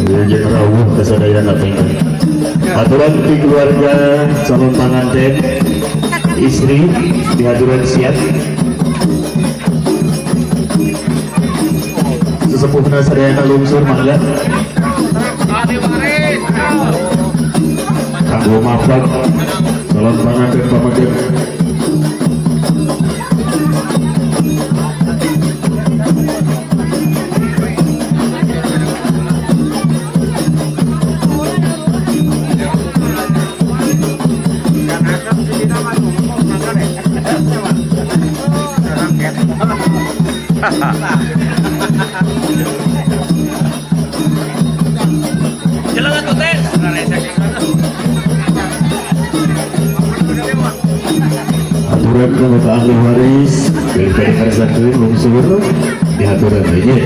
Wilujeng rawuh kasadayana teh. Aturan ti keluarga calon panganten istri dihaturan siap. Sesepuhna sadayana lungsur mangga. Kanggo mafak calon panganten pameget. Aturan kanggo ka ahli waris bilih ngarsakeun lungsur dihaturan we nya.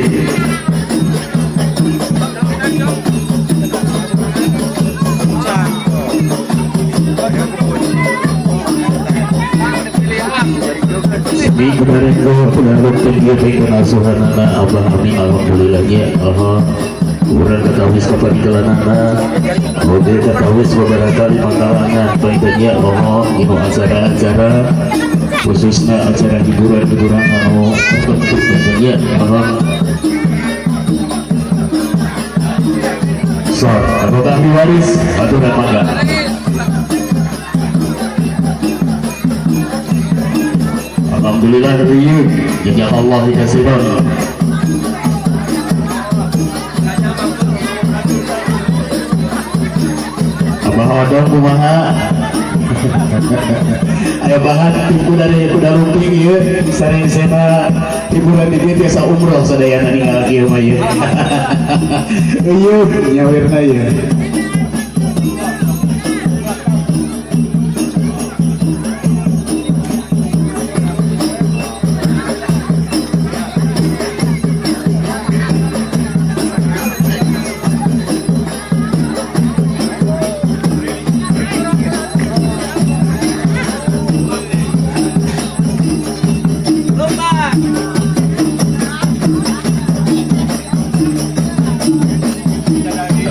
Seni kemarin gua udah lumping ieu teh asuhanana Abah Amin, alhamdulillah nya. Aha. Urang katawis kapaninggalanana oge katawis beberapa kali pangkalangan panginten nya. Oh, dinu acara-acara khususnya acara hiburan-hiburan anu tertentu panginten nya. Oh. So, anggota ahli waris aturan mangga. Alhamdulillah riuk jazakallahu kasiran. Abah Odong kumaha? Aya bahan tipu dari kuda lumping ieu sarengsena hiburan di dieu tiasa umroh sadayana ninggal kieu mah ieu. Ieu nyawirna ieu.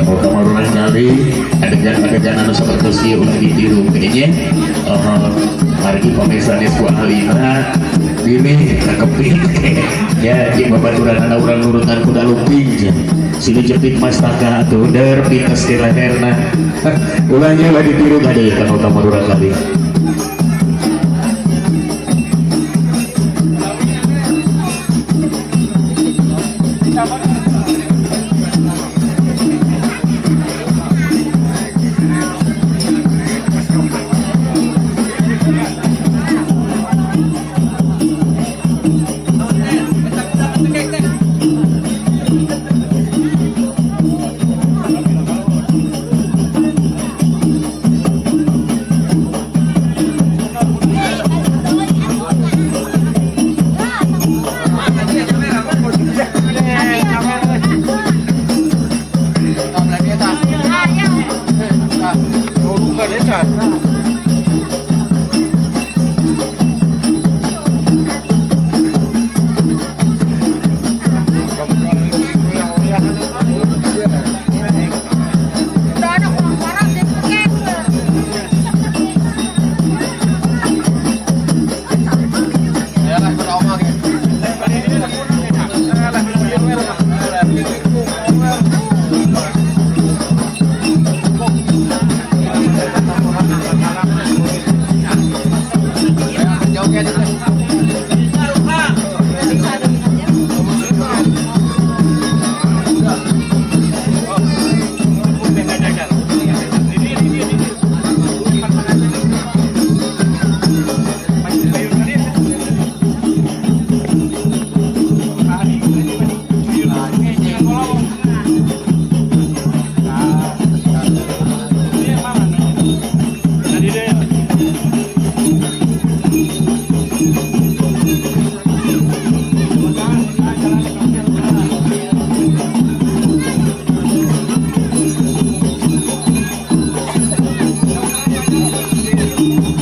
Kalau kamarunan kali adegan-adegan anu sapertos ieu ulah ditiru kayaknya. Margi pemirsa ku ahlina bilih kakepik ya jeung babaturanana urang nurutan kuda lumping cenah. Sini jepit mastaka atuh der pites di leherna. Ulah nya ulah ditiru kade kanu kamaruran kali.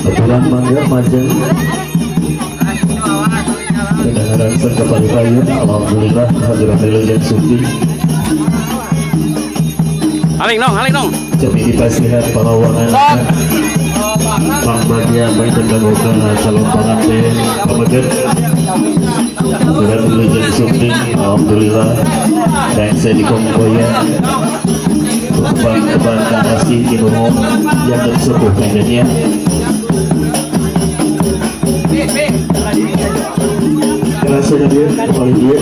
Aturan mangga majeng. Kedengaran kepali payun, alhamdulillah hadirin wilujeng sumping. Haling dong, haling dong. Jadi dipasihan palawangan pangbagia baik dan boga calon pengantin pameget. Berat wilujeng sumping, alhamdulillah dan saya dikongkoyan kebang-kebang kasih di yang tersepuh kandangnya. Kerasa dia, paling dia.